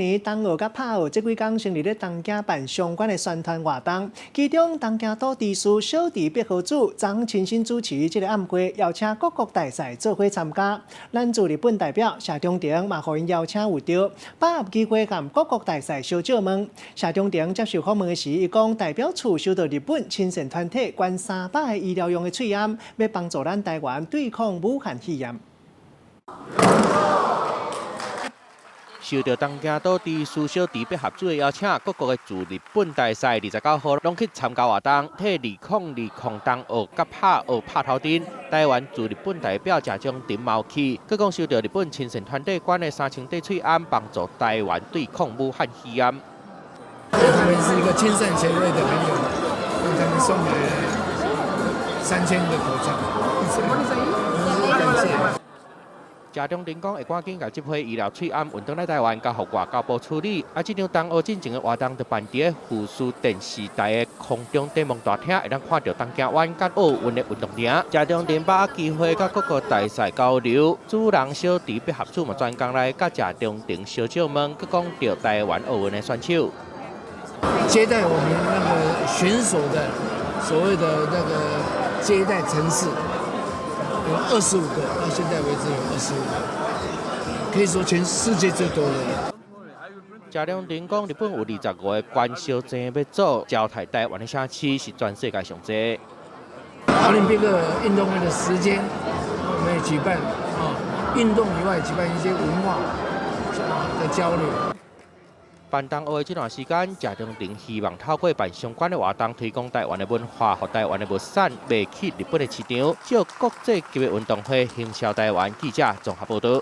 年冬奧佮拍奧這幾工先佇咧東京辦相關的宣傳活動，其中東京都知事小池百合子昨親身主持這个暗會，邀請各國大使做伙參加。咱駐日本代表謝長廷嘛予𪜶邀請有著，把握機會佮各國大使相借問。謝長廷接受訪問時，伊講代表處收到日本親善團體捐300個醫療用的喙罨，欲幫助咱台灣對抗武漢肺炎。受著東京都知事小池百合子的邀請，各國的駐日本大使29號攏去參加活動，替2020冬奧佮拍奧拍頭陣。台灣駐日本代表謝長廷嘛有去，閣講收著日本親善團體捐的3000塊喙罨，幫助台灣對抗武漢肺炎。他們是一個親善協會的朋友，讓他們送來3000個口罩，感謝。謝長廷講會趕緊共這批醫療喙罨運轉來台灣，交予外交部處理。啊，這場冬奧進前的活動就辦佇咧富士電視台的空中展望大廳，會當看著東京灣佮奧運的運動場。謝長廷把握機會佮各國大使交流，主人小池百合子嘛專工來佮謝長廷相借問，閣講著台灣奧運的選手。接待我們那個選手的所謂的那個接待城市。有25個，到現在為止有二十五個，可以說全世界最多的。謝長廷講，日本有25個縣相爭欲組，招待台灣的城市是全世界上濟。奧林匹克運動會的時間，我們也舉辦啊，運動以外舉辦一些文化的交流。辦冬奧的這段時間，謝長廷希望透過辦相關的活動，推廣台灣的文化，予台灣的物產賣去日本的市場，藉國際級的運動會行銷台灣。記者綜合報導。